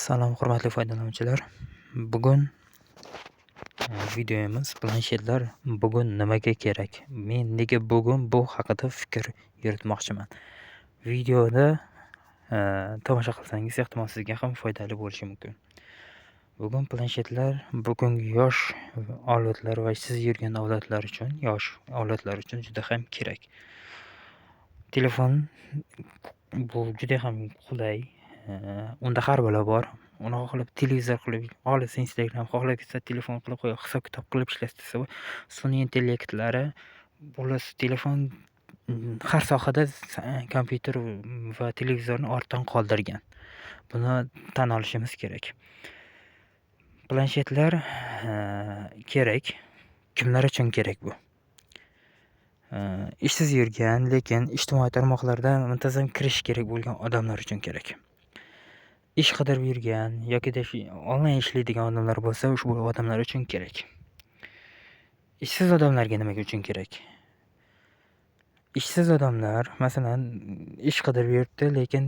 Salom, hurmatli foydalanuvchilar. Bugun videomiz planshetlar bugun nimaga kerak? Men nega bugun bu haqida fikr yuritmoqchiman. Videoda tomosha qilsangiz, ehtimol sizga ham foydali bo'lishi mumkin. Bugun planshetlar bugungi yosh avlodlar va siz yurgan avlodlar uchun, yosh avlodlar uchun juda ham kerak. Telefon bu juda ham qulay. Unda har balo bor. Uni xohlab televizor qilib, xohlasa Instagram, xohlasa telefon qilib, hisob-kitob qilib ishlatsa, sun'iy intellektlari, xullas telefon har sohada kompyuter va televizorni ortdan qoldirgan. Buni tan olishimiz kerak. Planshetlar kerak. Kimlar uchun kerak bu? Ishsiz yurgan, lekin ijtimoiy tarmoqlarda muntazam kirish kerak bo'lgan odamlar uchun kerak. Ish qidirib yurgan yokida onlayn ishlaydigan odamlar bo'lsa, ushbu odamlar uchun kerak. Ishsiz odamlarga nimaga uchun kerak? Ishsiz odamlar, masalan, ish qidirib yuribdi, lekin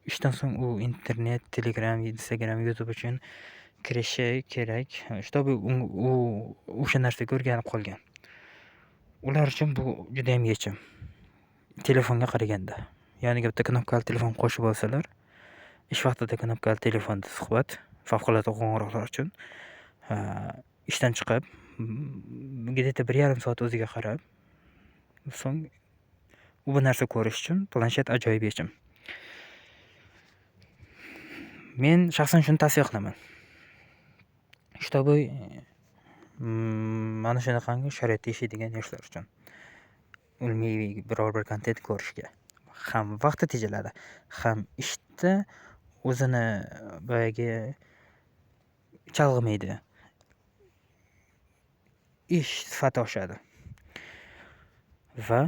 ishdan so'ng u internet, Telegram, Instagram, YouTube uchun kirishi kerak, чтобы u o'sha narsaga o'rganib qolgan. Ular uchun bu judayam yechim. Telefonga qaraganda. Yoniga bitta knopkali telefon qo'shib olsalar, ish vaqtida knopkali telefonda suhbat, favqulodda qo'ng'iroqlar uchun ishdan chiqib, где-то 1,5 soat o'ziga qarab, so'ng u bu narsa ko'rish uchun planshet ajoyib yechim. Men shaxsan shuni tavsiya qilaman. Чтобы mana shunaqangi sharoitda yashaydigan yoshlar uchun ilmiy biror bir kontent ko'rishga ham vaqti tejaladi, ham ishda o'zini boyagi chalg'imaydi. Ish sifati oshadi va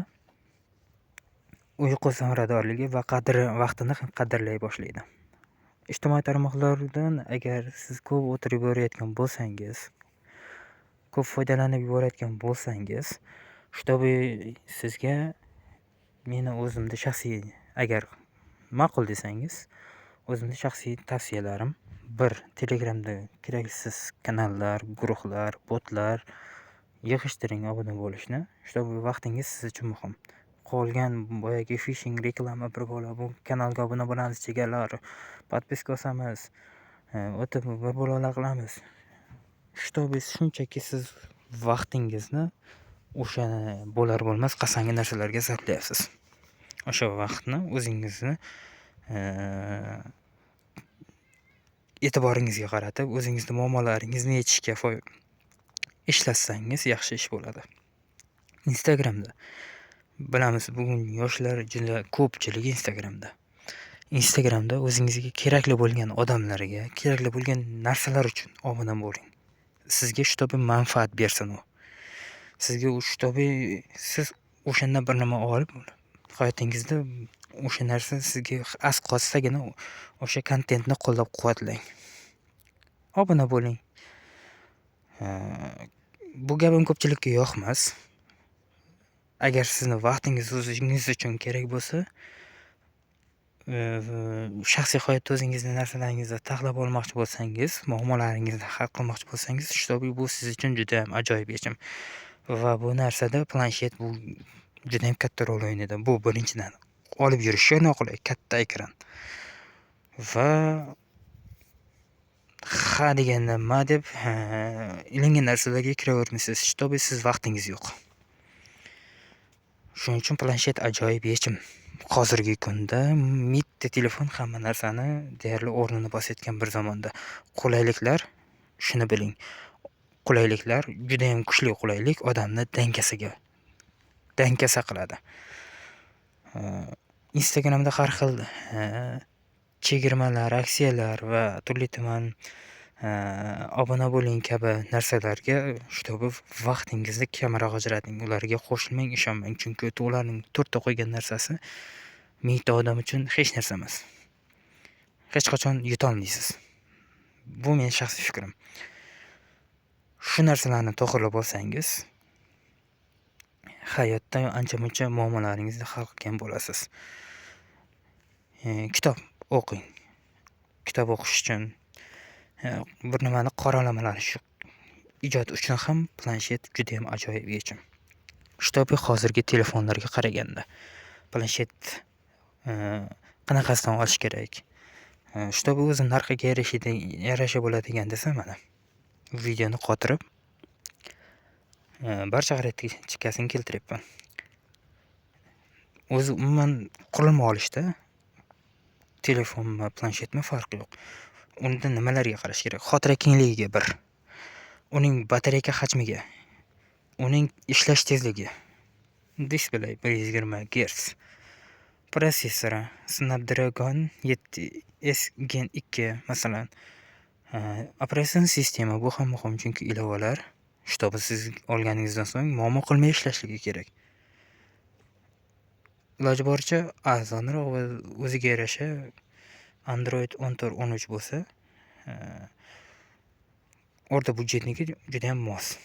uyqu samaradorligi va qadri vaqtini ham qadrlay boshlaydi. Ijtimoiy tarmoqlardan agar siz ko'p o'tirib yuborayotgan bo'lsangiz, ko'p foydalanib yuborayotgan bo'lsangiz, чтобы sizga meni o'zimni shaxsiy, agar ma'qul desangiz, o'zimni shaxsiy tavsiyalarim: bir, Telegramda keraksiz kanallar, guruhlar, botlar yig'ishtiring obuna bo'lishni, чтобы vaqtingiz siz uchun muhim. Qolgan boyagi fishing, reklama, bir bola bu kanalga obuna bo'lamiz, jigarlar, подписка bosamiz, o'tib bir balolar qilamiz. Чтобы shunchaki siz vaqtingizni o'sha bo'lar bo'lmas qasamga narsalarga sarflayapsiz. O'sha vaqtni o'zingizni e'tiboringizga qaratib, o'zingizni muammolaringizni yechishga ishlatsangiz yaxshi ish bo'ladi. Instagramda bilamiz, bugun yoshlar juda ko'pchiligi Instagramda. Instagramda o'zingizga kerakli bo'lgan odamlarga, kerakli bo'lgan narsalar uchun obuna bo'ling. Sizga чтобы manfaat bersin u. Sizga u чтобы siz o'shandan bir nima olib, hayotingizda o'sha narsa sizga asqotsagina o'sha kontentni qo'llab-quvvatlang. Obuna bo'ling. Bu gapim ko'pchilikka yoqmas. Agar sizni vaqtingiz o'zingiz uchun kerak bo'lsa, shaxsiy hayotda o'zingizni narsalaringizni taxlab olmoqchi bo'lsangiz, muammolaringizni hal qilmoqchi bo'lsangiz, чтобы bu siz uchun juda ham ajoyib yechim. Va bu narsada planshet bu juda ham katta rol o'ynaydi. Bu birinchidan olib yurishga noqulay, katta ekran. Va ha deganda ma deb ilingan narsalarga kiravermaysiz, чтобы siz vaqtingiz yo'q. Shuning uchun planshet ajoyib yechim. Hozirgi kunda mitta telefon hamma narsani deyarli o'rnini bosayotgan bir zamonda. Qulayliklar, shuni biling. Qulayliklar juda ham kuchli qulaylik odamni dangasa qiladi. Instagramda har xil chegirmalar, aksiyalar va turli tuman obuna bo'ling kabi narsalarga чтобы vaqtingizni kamroq ajrating. Ularga qo'shilmang, ishonmang. Chunki ularning to'rtta qo'ygan narsasi mingta odam uchun hech narsa emas. Hech qachon yutolmaysiz. Bu meni shaxsiy fikrim. Shu narsalarni to'g'rilab olsangiz, hayotda ancha-muncha muammolaringizni hal qilgan bo'lasiz. Kitob o'qing. Kitob o'qish uchun, bir nimani qoralamalash ijod uchun ham planshet judayam ajoyib yechim. Shtobi hozirgi telefonlarga qaraganda planshet qanaqasidan olish kerak? Shtobi o'zi narxiga yarasha bo'ladigan desa, mana videoni qotirib barcha xarakteristikasini keltiryapman. O'zi umuman qurilma olishda telefonmi, planshetmi farqi yo'q. Unda nimalarga qarash kerak? Xotira kengligiga bir, uning batareyka hajmiga, uning ishlash tezligi, displey 120 Hz, protsessori Snapdragon 7s Gen 2 masalan, operatsion sistema, bu ham muhim, chunki ilovalar shtobi siz olganingizdan so'ng muammo qilmay ishlashligi kerak. Iloji boricha arzonroq va o'ziga yarasha Android 14, 13 bo'lsa, o'rta byudjetniki judayam mos.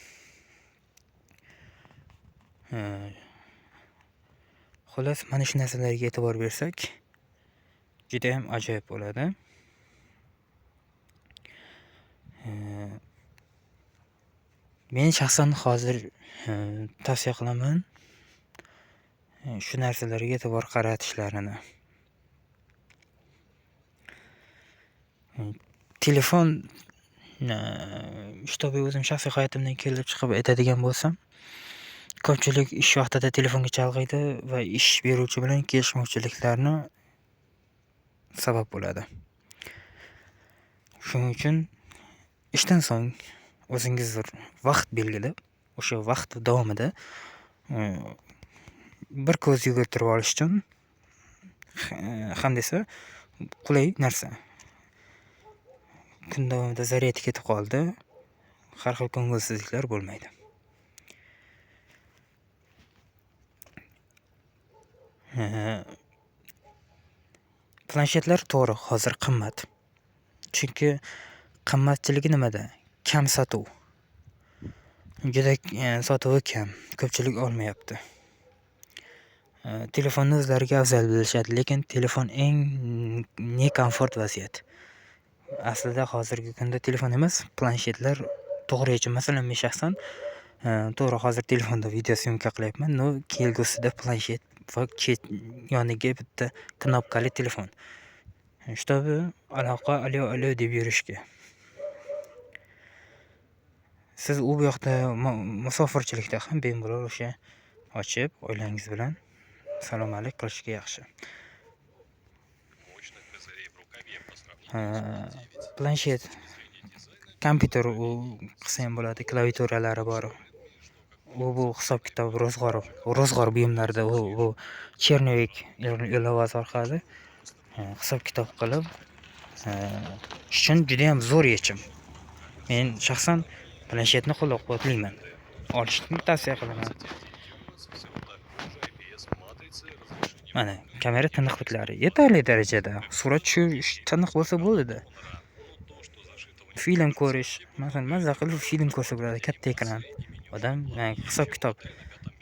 Xullas, mana shu narsalarga e'tibor bersak, judayam ajoyib bo'ladi. Men shaxsan hozir tavsiya qilaman shu narsalarga e'tibor qaratishlarini. Telefon, shtobi o'zim shaxsiy hayotimdan kelib chiqib aytadigan bo'lsam, ko'pchilik ish vaqtida telefonga chalg'iydi va ish beruvchi bilan kelishmovchiliklarni sabab bo'ladi. Shuning uchun ishdan so'ng o'zingiz vaqt belgilab, o'sha vaqt davomida bir ko'z yugurtirib olish uchun ham desa qulay narsa. Kun davomida zaryad ketib qoldi, har xil ko'ngilsizliklar bo'lmaydi. Planshetlar to'g'ri hozir qimmat. Chunki qimmatchiligi nimada? Kam sotuv. Juda sotuvi kam, ko'pchilik olmayapti. Telefonni o'zlariga afzal bilishadi, lekin telefon eng nekomfort vaziyat. Aslida hozirgi kunda telefon emas, planshetlar to'g'ri yechim. Masalan, men shaxsan to'g'ri hozir telefonda video syomka qilyapman, no kelgusida planshet va yoniga bitta knopkali telefon. Shtobi aloqa alo alo deb yurishga. Siz u bu yoqda musofirchilikda ham bemalol o'sha ochib oilangiz bilan salom alik qilishga yaxshi. Planshet, kompyuter u qilsa ham bo'ladi, klaviaturalari bor. U bu hisob-kitob, ro'zg'or buyumlarida u bu chernovik ilovasi orqali hisob-kitob qilib uchun juda ham zo'r yechim. Men shaxsan planshetni qo'llab-quvvatlayman. Olishni tavsiya qilaman. Mana kamera tiniqliklari yetarli darajada. Surat tushish tiniq bo'lsa bo'ladi. Film ko'rish, masalan, mazza qilib film ko'rsa bo'ladi, katta ekran. Odam hisob-kitob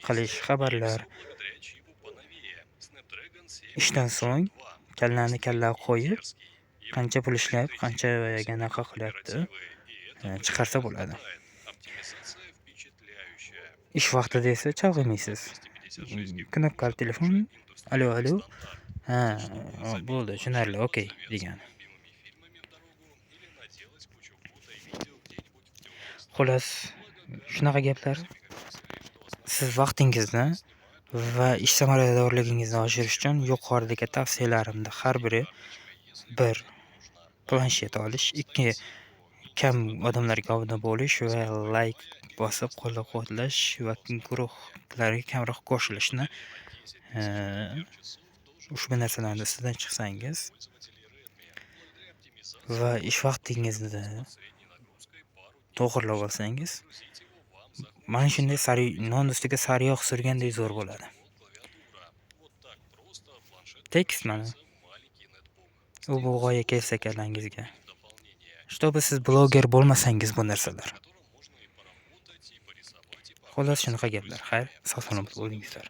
qilish, xabarlar. Ishdan so'ng kallani kallaga qo'yib, qancha pul ishlab, qancha anaqa qilyapti, chiqarsa bo'ladi. Ish vaqtida esa chalg'imaysiz. Knopkali telefon, alo alo, ha, bo'ldi, tushunarli, okey degani. Xullas, shunaqa gaplar. Siz vaqtingizni va ish samaradorligingizni oshirish uchun yuqoridagi tavsiyalarimni har biri: 1. Planshet olish, 2. Kam odamlarga obuna bo'lish va layk bosib qo'llab-quvvatlash va guruhlarga kamroq qo'shilishni, ushbu narsalarni ustidan chiqsangiz va ish vaqtingizni to'g'rilab olsangiz, mana shunday non ustiga sariyog' surgandek zo'r bo'ladi. Tekst mana. U bu g'oya kelsa kallangizga. Shtobi siz bloger bo'lmasangiz bu narsalar. Xullas shunaqa gaplar. Xayr, sog' salomat bo'lingizlar.